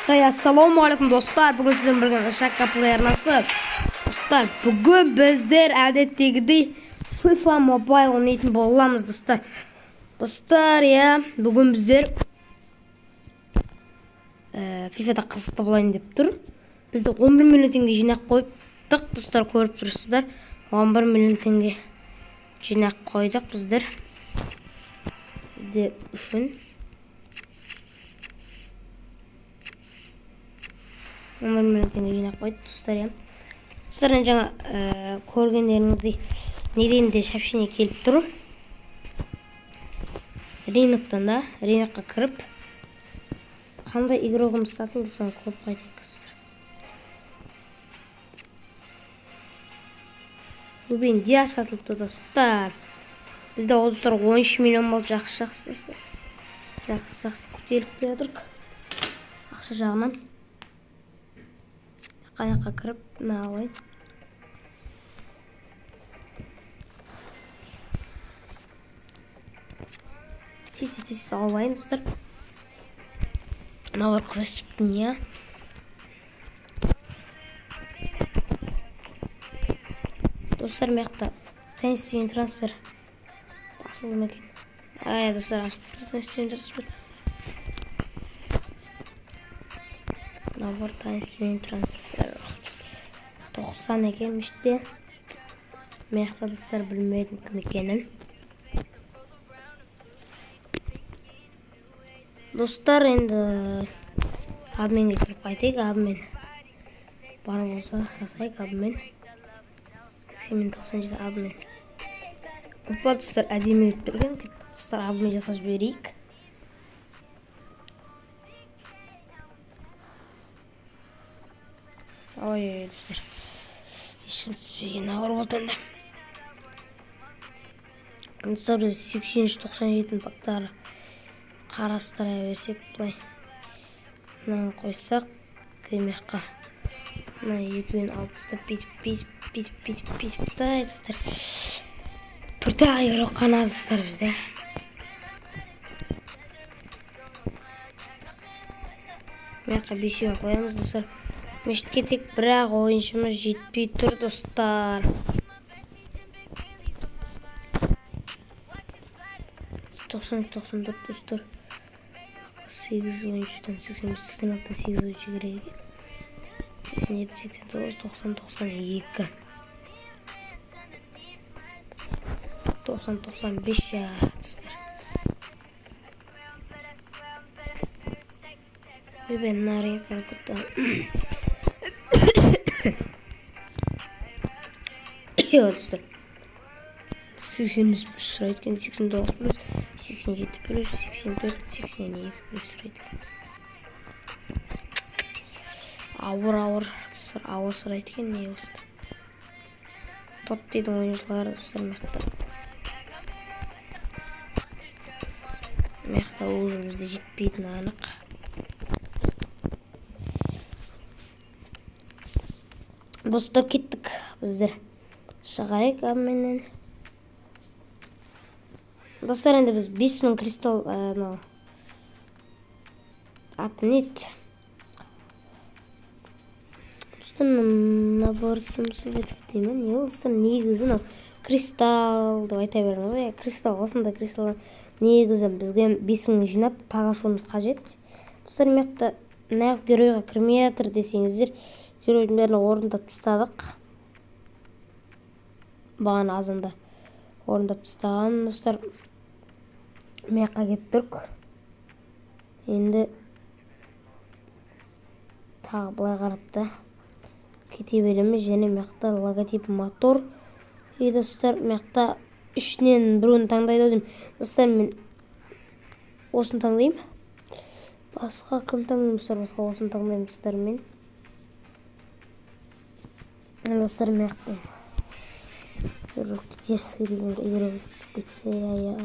Ассалаумағалейкум достар, бүгін сіздермен бірге Шакка Плей арнасы. Достар, бүгін біздер әдеттегідей FIFA Mobile ойнайтын боламыз достар. Достар, иә, бүгін біздер FIFA'да қызықты болайын деп тұр. Бізді 11 миллион теңге жинақ қойыптық, достар, көріп тұрсыздар. 11 миллион теңге жинақ қойдық біздер. Де үшін 11 миллион теңге жинап қойдық достар, иә. Достар, енді жаңа көргендеріңіздей неден де сообщение келіп тұр. Рыноктан да, рынокқа кіріп қандай игрогымыз сатылды соны көріп қайтайық достар. Рубен Диас сатылыпты достар. Бізде ол достар 13 миллион болды, жақсы жақсы достар. Жақсы жақсы көтеріліп келе жатырмық ақша жағынан. Қаяққа кіріп, мына алайын. Тез тез алып алайын достар. Мына бар қалай не? Достар, мына жақта таинственный трансфер ашылды ма екен? Ай, достар, ашылды таинственный трансфер. Набор таинственный трансфер 90 екен іште. Мен жақта достар білмедім кім екенін. Достар, енді обменге кіріп қайтайық. Обмен бар болса жасайық обмен. 97 обмен. Опа, достар, әдемі етіп берген. Достар, обмен жасап жіберейік. Ой, достар, ешкім түспеген ауыр болды енді. Достар, біз 83-97 пактары қарастыра берсек, былай мынаны қойсақ, кемеққа мына екеуін алып тастап, бүйтіп, бүйтіп, бүйтіп, бүйтіп, бүйтіп, тай, достар. Төрт-ақ игрок қана достар бізде. Мына жаққа бесеуін қоямыз достар. Мешітке тек бірақ ойыншымыз жетпей тұр достар. 90-94 достар. 8 ойыншыдан 85-86 8 ойыншы керек екен. 87, 89, 90, 92. 90, 95 достар. Мен нарығы күтті. Достар, 85 плюс сұрайды екен, 89 плюс, 87 плюс, 84, 82 плюс сұрайды екен. Ауыр, ауыр, ауыр сұрайды екен, не осы. Топ дейді ойыншылар, достар, мықты. Уже бізде жетпейтіні анық. Достар, кеттік біздер. Шығайық обменнен. Достар, енді біз 5000 кристалл анау аты не еді? Достар, набор самоцветов деймін. Не ол достар, негізі мынау кристалл деп айта береміз ғой. Кристалл, осындай кристалл негізі бізге 5000 жинап пак ашуымыз қажет. Достар, мына жақта неғып геройға кірмей жатыр десеңіздер, геройдың бәрін орындап тастадық. Бағана азанда орындап тастаған достар. Мына жаққа келіп тұрық. Енді тағы былай қаратты кете береміз. Және мына жақта логотип мотор. И достар, мына жақта ішінен біреуін таңдайды деймін. Достар, мен осыны таңдаймын. Басқа кім таңдаймын достар? Басқа осыны таңдаймын достар мен. Достар, мына жақтан дерзкий деген игрок түсіп кетсе, я.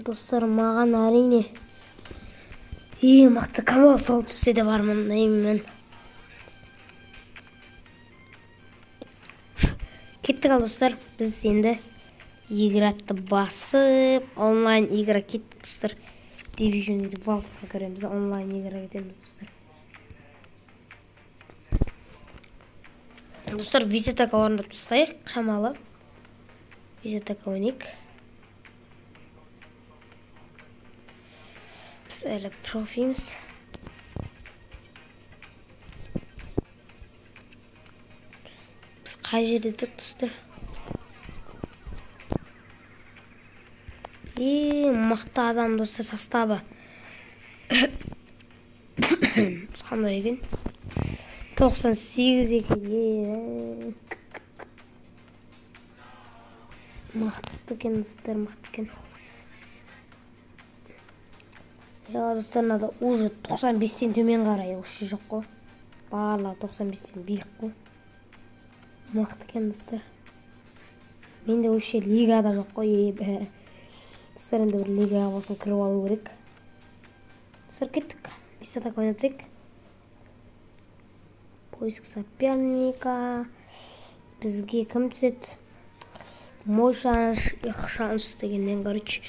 Достар, маған әрине ең мықты Камал сол түссе де бармын деймін. Кеттік ал достар, біз енді Игратты басып, онлайн игра кеттік, достар. Division Rivals'қа кіреміз, онлайн игра кетеміз, достар. Достар, визитака орындап тастайық, шамалы. Визитака ойнайық. Біз әлі профиміз. Біз қай жерде тұрдық, достар? Мықты адам, достар, составы. Қандай екен? 98 екен. Мықты екен, достар, мықты екен. Я, достар, мынада уже 95-тен төмен қарай вообще жоқ қой. Барлығы 95-тен биік қой. Мықты екен, достар. Менде вообще лигада жоқ қой. Достар, енді бір лигаға болсын кіріп алу керек. Достар, кеттік. Бес атака ойнап тастайық. Поиск соперника. Бізге кім түседі? Мой шанс, их шанс дегеннен, короче,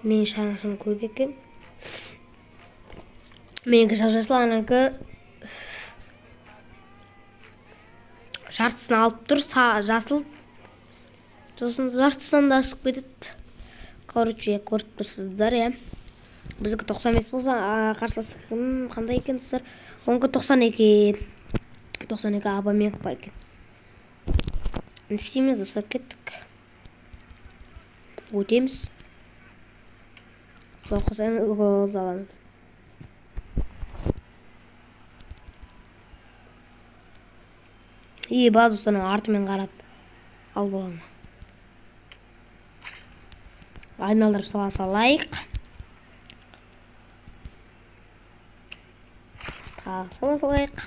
менің шансым көп екен. Менікі жап-жасыл, ананікі жартысын алып тұр, жасыл. Сосын жартысынан да асып кетеді. Короче, көріп тұрсыздар, иә. Біздікі 95 болса, қарсылас кім қандай екен, достар? Онікі 92. 92 Абамеянг бар екен. Не істейміз, достар, кеттік. Өтеміз. Соққы сайын гол аламыз. Ба, достар, артымен қарап алып аламын. Айналдырып сала салайық. Тағы сала салайық.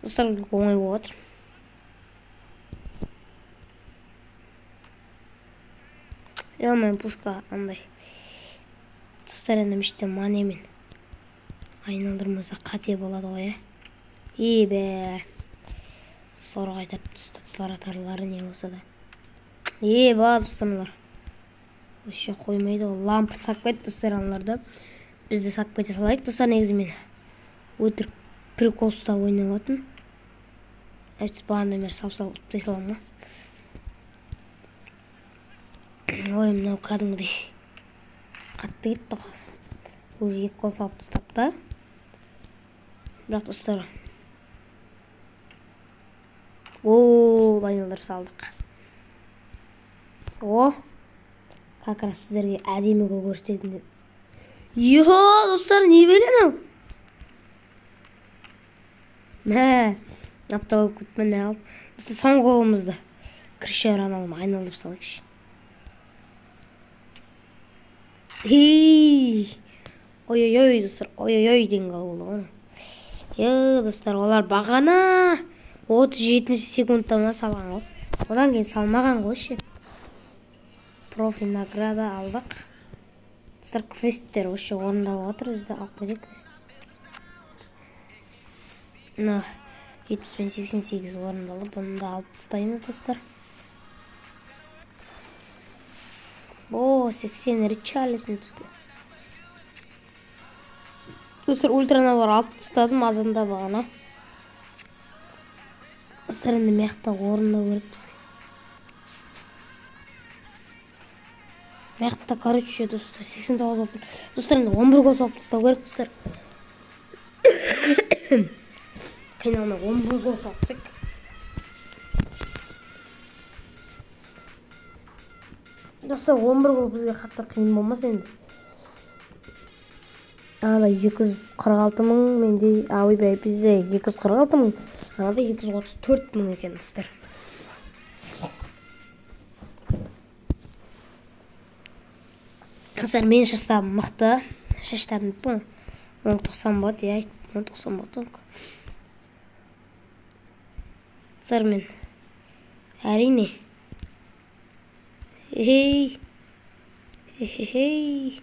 Достар, оңай болып отыр. Ё-моё, пушка андай. Достар, енді мешітте манемен айналдырмаса қате болады ғой, ә? Бе. Сорға айтып тастады вратарлары не болса да. Ба, достар, мыналар. Вообще қоймайды ғой. Лампа сап кетті, достар, аналарды. Біз де сап кете салайық, достар, негізі мен өтірік прикол ұстап ойнап отырмын. Әйтпесе бағанадан бері сап-сап ұттай саламын ғой. Ой, мынау кәдімгідей қатты кетті ғой. Уже екі гол салып тастапты. Бірақ, достар, гол айналдырып салдық. О, как раз сіздерге әдемі гол көрсететін деп. Йо, достар, не бере анау? Мә, автогол күтмені алып. Достар, соңғы голымызды Криштиану Роналдуға айналдырып салайықшы. Ей! Ой-ой-ой, достар, ой-ой-ой деген гол болды ғой. Е, достар, олар бағана 37 секундта ма салған ғой. Одан кейін салмаған ғой ше. Профи награда алдық. Достар, квесттер вообще орындалып жатыр, бізді алып кетейік квест. Мына жетпіс пен сексен сегіз орындалды. Бұны да алып тастаймыз, достар. О, 80 Ричарлисон түсті. Достар, ультранавар алып тастадым азанда бағана. Достар, енді мына орындау керек бізге. Мына, короче, достар, 89 болып тұр. Достар, енді 11 гол соғып тастау керек, достар. Қиналмай 11 гол соғып тастайық. Достар, 11 гол бізге қатты қиын болмас енді. Ана 246 мың менде, ойбай, бізде 246 мың, анада 234 мың екен, достар. Достар, менің шаштарым мықты. Шаштарым бұл. Мың тоқсан болады, иә, мың тоқсан болады. Достар, мен әрине. Эй. Хей-хей.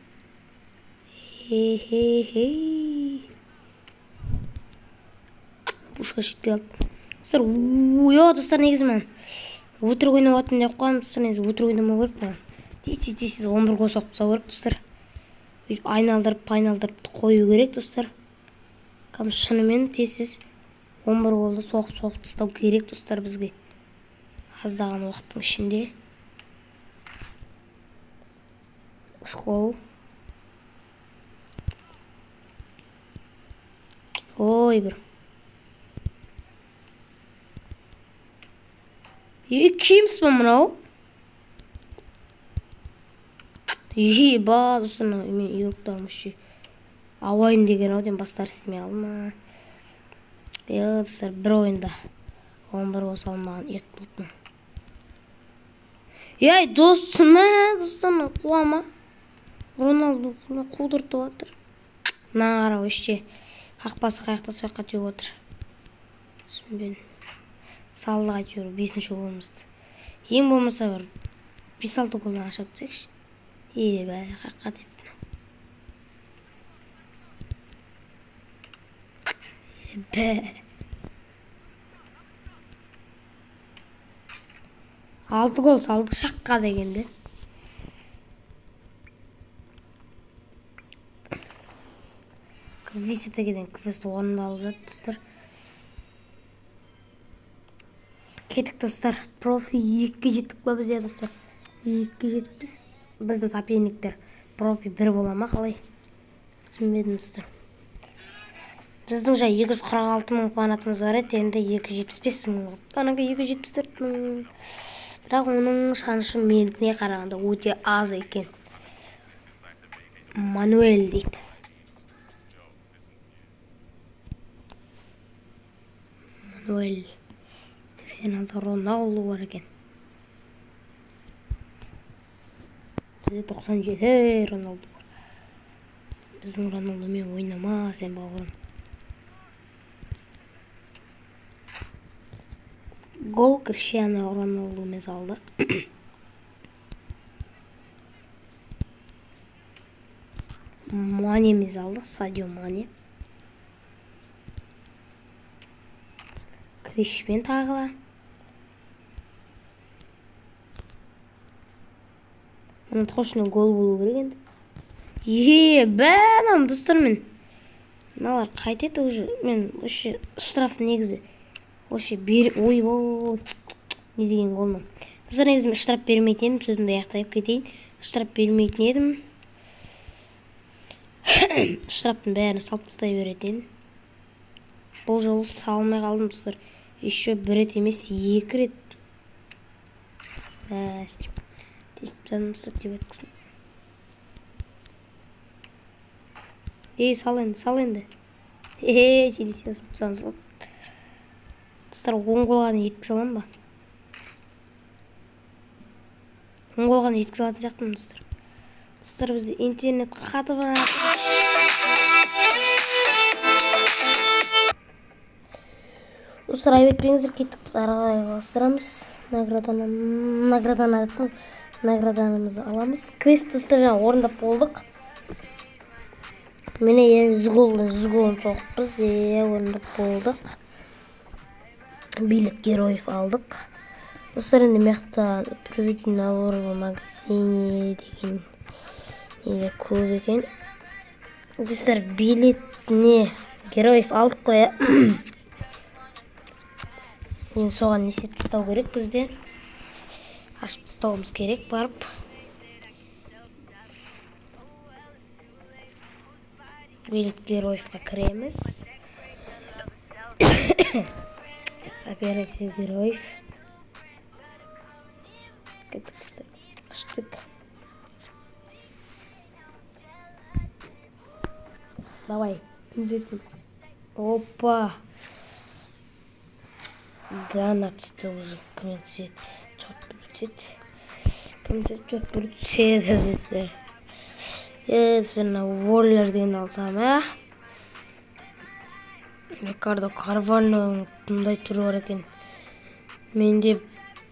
Хей-хей-хей. Пушка жетпей қалды. Достар, ой, достар, негізі мен өтірік ойнап жатырмын деп қоямын. Достар, негізі өтірік ойнамау керек маған. Тез 11 гол соғып тастау керек, достар. Өйтіп айналдырып қою керек, достар. Кәдімгі шынымен тез 11 голды соғып тастау керек, достар, бізге. Аздаған уақыттың ішінде. 3 гол. Ой, бір. Кимс ба мынау? Еба, достар, мен игроктарым вообще ауайын деген ау деймін, бастары істемей қалды ма? Достар, бір ойында 11 гол салмаған ұят болды. Ей, достым, достар, қуа ма? Роналду қудыртып жатыр. Мына қара, вообще қақпасы қаяқта, сол жаққа теуіп отыр. Түсінбедім. Салдық әйтеуір 5-ші голымызды. Ең болмаса бір 5-6 голдан ашып тастайықшы. Бә, қаққа тепті. Бә. 6 гол салдық шаққа дегенде. Висетегеден квест орындалып жатыр, достар. Кеттік, достар. Профи 2-ге жеттік па біз, иә, достар? 2-ге жетіппіз. Біздің соперниктер профи 1 бола ма қалай? Түсінбедім, достар. Біздің жай 246 мың фанатымыз бар еді, енді 275 мың болды. Анаға 274 мың. Бірақ оның шансы менікіне қарағанда өте аз екен. Мануэль дейді. Мануэль. 86 Роналду бар екен. Бізде 97 Роналду бар. Біздің Роналдумен ойнама сен, бауырым. Гол Криштиану Роналдумен салдық. Манемен салдық, Садио Мане. Кришпен тағы да. Мына точно гол болу керек енді. Бә, достар, мен. Мыналар қайтеді уже. Мен вообще штраф негізі. Вообще бер, ой, ой, не деген гол мынау. Достар, негізі мен штраф бермейтін едім, сөзімді аяқтап кетейін. Штраф бермейтін едім. Штрафтың бәрін салып тастай беретін едім. Бұл жолы салмай қалдым, достар. Еще бір рет емес, 2 рет. Тесіп тастадым, достар, деп айтқызын. Ей, сал енді, сал енді. Желесен салып тастадым, салып. Достар, 10 голға дейін жеткізе аламын ба? 10 голға дейін жеткізе алатын сияқтымын, достар. Достар, бізде интернет қатып жатыр. Достар, айып етпеңіздер, кеттік, біз ары қарай жалғастырамыз. Награданымызды аламыз. Квест, достар, жаңа орындап болдық. Міне, 100 голдан 100 голын соғыппыз. Орындап болдық. Билет героев алдық. Достар, енді мына жақта приведение набор в магазине деген неге көп екен. Достар, билет не героев алдық қой. Енді соған не істеп тастау керек бізде? Ашып тастауымыз керек барып. Билет героевқа кіреміз. Операция героев. Кеттік, аштық. Давай, кім? Опа. Гана түсті уже. Кім түседі? Чорт бір түседі. Кім түседі? Чорт бір түседі. Сен Воллер деген алсам, ә? Рикардо Карвальноның мындай түрі бар екен. Менде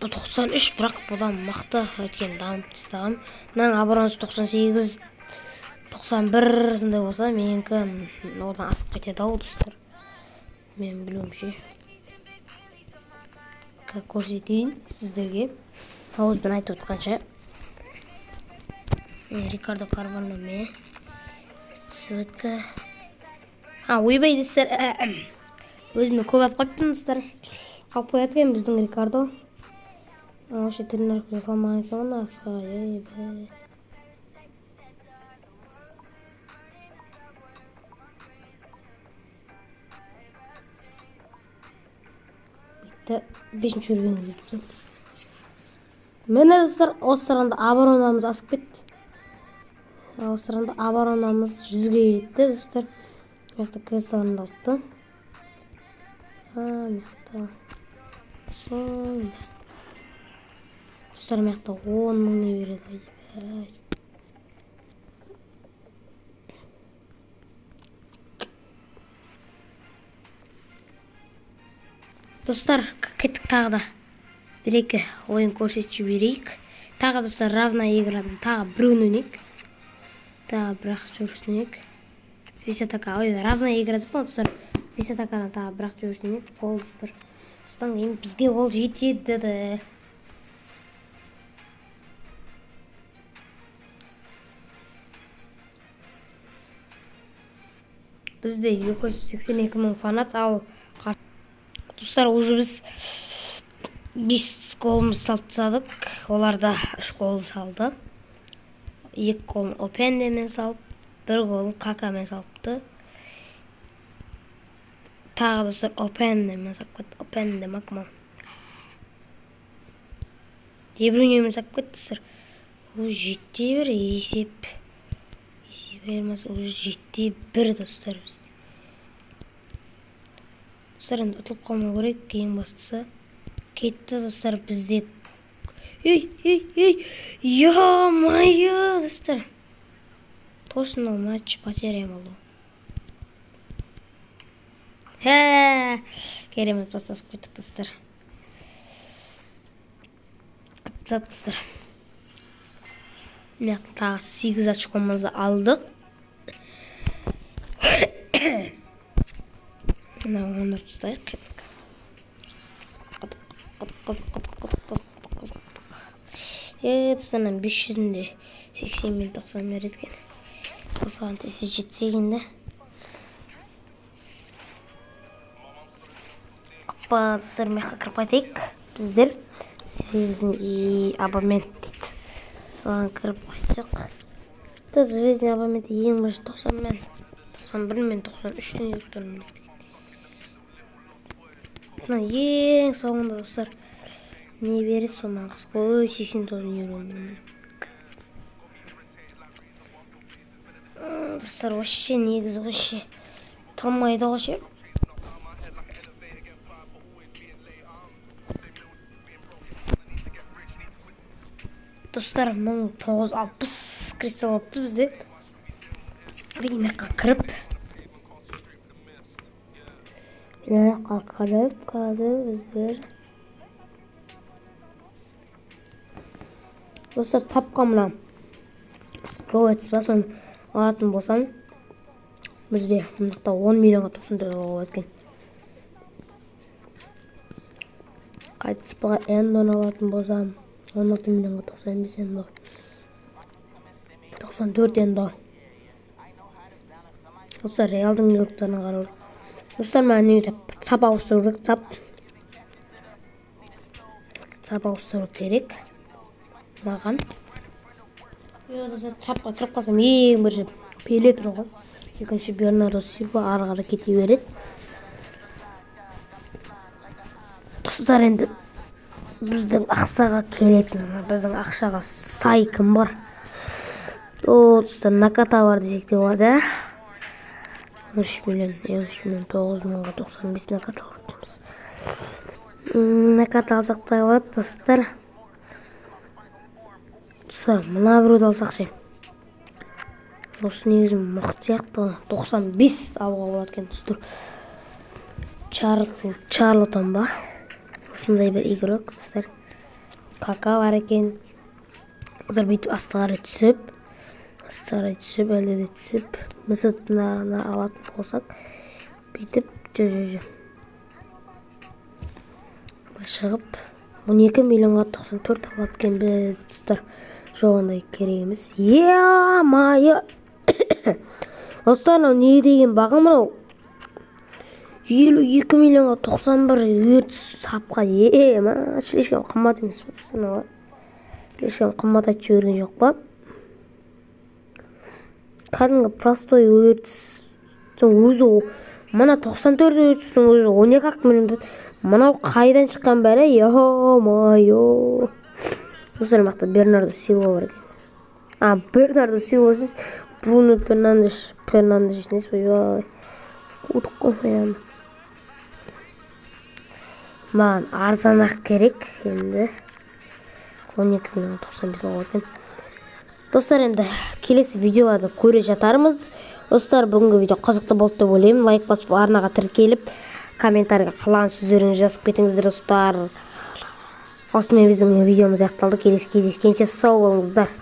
93, бірақ бұдан мықты, өйткені дамып тастағам. Мынаның оборонасы 98, 91 сондай болса, менікі одан асып кетеді ау, достар. Мен білуімше. Көрсетейін сіздерге. Ауызбен айтып отқанша. Рикардо Карвально ме? Светка. Ойбай достар. Өзіме көп алып қойыппын достар. Қалып қояды екен біздің Рикардо. Вообще тренировка жасалмаған екен ғой асқа. Ойбай. Бітті. 5-ші уровеньге жетіп тастадық. Міне достар, осы сырғанда оборонамыз асып кетті. Осы сырғанда оборонамыз 100-ге жетті достар. Мына жақта квест орындалыпты. Мына жақта сонда. Достар, мына жақта 10 мың не береді. Ойбай. Достар, кеттік тағы да. Бір-екі ойын көрсетіп жіберейік. Тағы достар, равная иградан тағы біреуін ойнайық. Тағы бір-ақ жүргізін ойнайық. Весь атака. Ой, равная игра деп қой достар. Весь атакадан тағы бір-ақ жүргізін ойнайық. Ол достар. Содан кейін бізге ол жетеді. Бізде 282 мың фанат, ал достар, уже біз 5 голымыз салып тастадық. Олар да 3 гол салды. 2 голын Опендемен салып, 1 голын Какамен салыпты. Тағы достар Опендемен салып кетті. Опенде Макман. Де Брюйнемен салып кетті достар. Уже 7-1 есеп. Есеп айырмасы уже 7-1 достар бізде. Достар, енді ұтылып қалмау керек, ең бастысы. Кетті достар бізде. Ей, ей, ей, ё-моё, достар. Точно матч потеря болды. Хе, керемет бастасып кеттік достар. Ұтсақ достар. Мына жақтан тағы 8 очкомызды алдық. Мына оны ұстайық, кеттік. Достар, мына 500-інде 80 мен 90 береді екен. Осыған тез жетсек енді. Апа, достар, мына жаққа кіріп қайтайық. Біздер звездный абонемент дейді. Соған кіріп қайтсақ. Звездный абонемент ең бірінші 90 мен 91 мен 93-тен жетіп екен. Мына ең соңында достар не береді сол маған қызық. Ой, 89 евро. Достар, вообще негізі вообще тұрмайды вообще. Достар, 1960 кристалл болыпты бізде. Рынокқа кіріп. Рынокқа кіріп, қазір біздер. Достар, тапқан мына скроец ба, соны алатын болсам, бізде мына жақта 10 миллионға 94 алуға болады екен. Қайтыс баға эндон алатын болсам, 16 миллионға 95 эндо. 94 эндо. Достар, Реалдың игроктарына қарау керек. Достар, маған негізі сап ауыстыру керек, сап. Сап ауыстыру керек маған. Достар, сапқа кіріп қалсам, ең бірінші Пеле тұр ғой. Екінші Бернардо Силва, ары қарай кете береді. Достар, енді біздің ақшаға келетін, біздің ақшаға сай кім бар? О, достар, Наката бар десек те болады. 13 миллион, 13 миллион 9 мыңға 95 Наката алып. Наката алсақ та болады, достар. Достар, мына біреуді алсақ ше. Осы негізі мықты сияқты, 95 алуға болады екен, достар. Чарлотон ба? Осындай бір игрок, достар. Кака бар екен. Достар, бүйтіп асты қарай түсіп, асты қарай түсіп, әлде де түсіп, біз мынаны алатын болсақ, бүйтіп, жо. Шығып, 12 миллионға 94 алады екен біз, достар. Жоқ, ондай керек емес. Е-мое! Достар, мынау не деген баға мынау? 52 миллионға 91 өрт сапқа. Е, слишком қымбат емес па, достар, мынау? Слишком қымбат айтып жіберген жоқ па? Кәдімгі простой өртістің өзі, мына 94 өртістің өзі 12 ақ миллион тұрады. Мынау қайдан шыққан бәрі? Е-мое! Достар, мына жақта Бернардо Силва бар екен. А, Бернардо Силва емес, Бруно Фернандеш. Фернандеш несі? Ойбай, қудық қой енді. Маған арзан ақ керек енді. 12 миллион 95 мың екен. Достар, енді келесі видеоларды көре жатармыз. Достар, бүгінгі видео қызықты болды деп ойлаймын. Лайк басып, арнаға тіркеліп, комментарийға қалаған сөздеріңізді жазып кетіңіздер. Достар, осымен біздің видеомыз аяқталды. Келесі кездескенше сау болыңыздар.